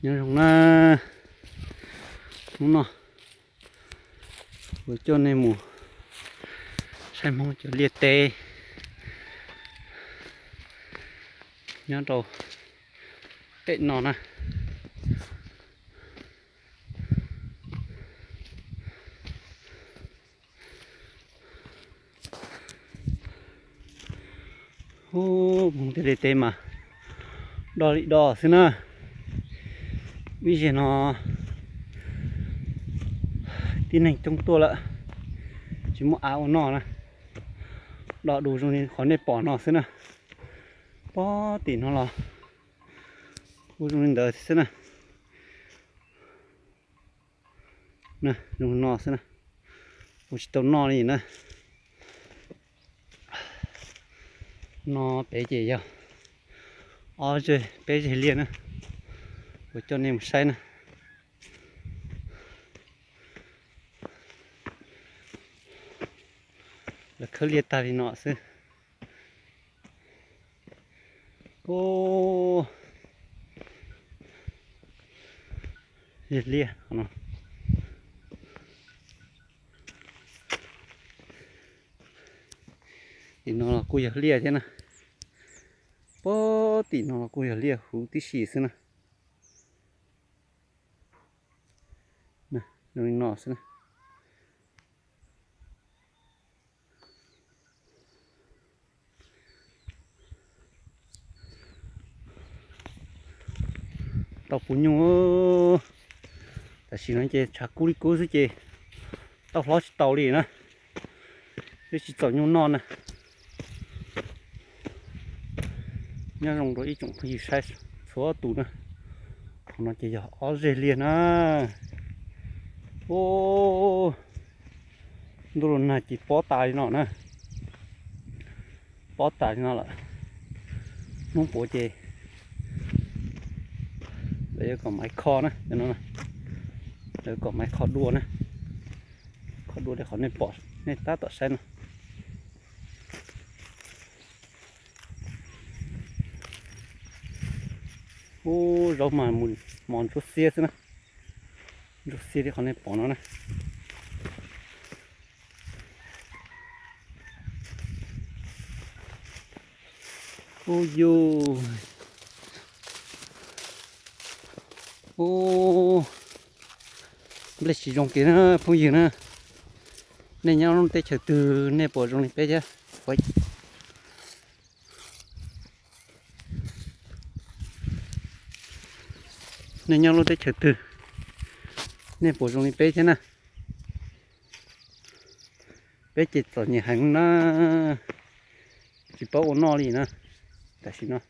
Nyob zoo na, hnub no kuv coj nej mus saib Hmoob cov liaj teb nyob rau pem no na. Ub, Hmoob tej liaj teb mas do li do xwb na. Ib zaug no tib neeg coob tuaj lawm, tsis muaj av ua noj na. Do du zoo li qhov nej pom no xwb na. Pob tim no los kuj zoo li ntawd xwb na. Zoo no xwb na, kuv tsis tau noj li na. No pem ces yog ob zeg, peb zeg liaj na, kuv coj nej mus saib na. Lawv khawb liaj tag li no xwb. Ub, yog liaj no. Tim no los kuj yog liaj thiab na. Pob tim no los kuj yog liaj huv tib si xwb na. Zoo li no xwb na. Tau puv nyuj, tam sim no ces tshav kub li kub xwb ces tau hlob tsis tau li na, twb tsis txaus nyuj noj na. Nyob zoo rau ib tsoom phooj ywg saib txhua tus na, qhov no ces yog ob zeg liaj na. Ub, ntuj los nag ces pob tas li no na, pob tas li no lawm. Hnub puav ces lawv yuav kom maiv kho na, lawv kom maiv kho dua na, kho dua li qhov nej pom nej tab tom saib no. Ub, zaub mas mus mos ntsuab xiab xwb na, ntsuab xiab li qhov nej pom no na. Ub yuj, ub, nplej tsis zoo kiag na phooj ywg na. Nej nyob lub teb chaws twg nej puas zoo li peb thiab? Nej nyob lub teb chaws twg nej puas zoo li peb thiab na? Peb ces txom nyem heev na, tsis paub ua noj li na, tam sim no.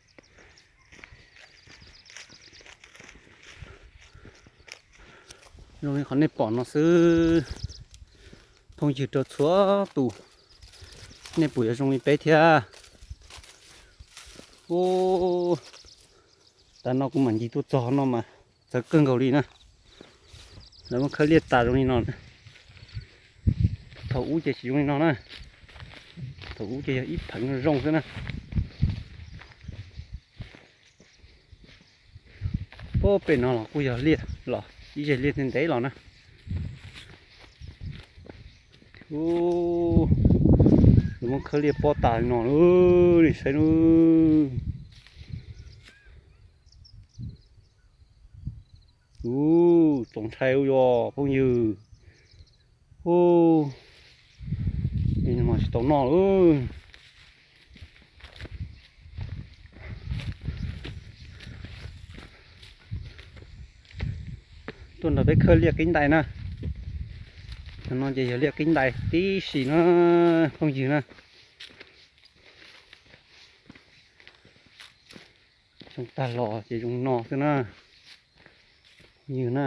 Zoo li qhov nej pom no xwb, phooj ywg rau txhua tus, nej puas yuav zoo li peb thiab? Ub, tas no kuv mam ncig tuaj txog no mas txawv kawg nkaus li na. Lawv muab khawb liaj tas zoo li no. Thaum ub ces tsis zoo li no na, thaum ub ces yog ib pheev zoo zoo xwb na. Ub, pem no los kuj yog liaj los ib zeg liaj ntev ntev los na. Ub, lawv muab khawb liaj pob tas li no, nej saib na. Ub, txaus ntshai ua yog phooj ywg. Ub, no mas tsis tau noj lawm. Tuaj nrog peb khawb liaj qib ntais na. Cov no ces yog liaj qib ntais tib si na, phooj ywg na. Zoo tag los ces zoo no xwb na, phooj ywg na.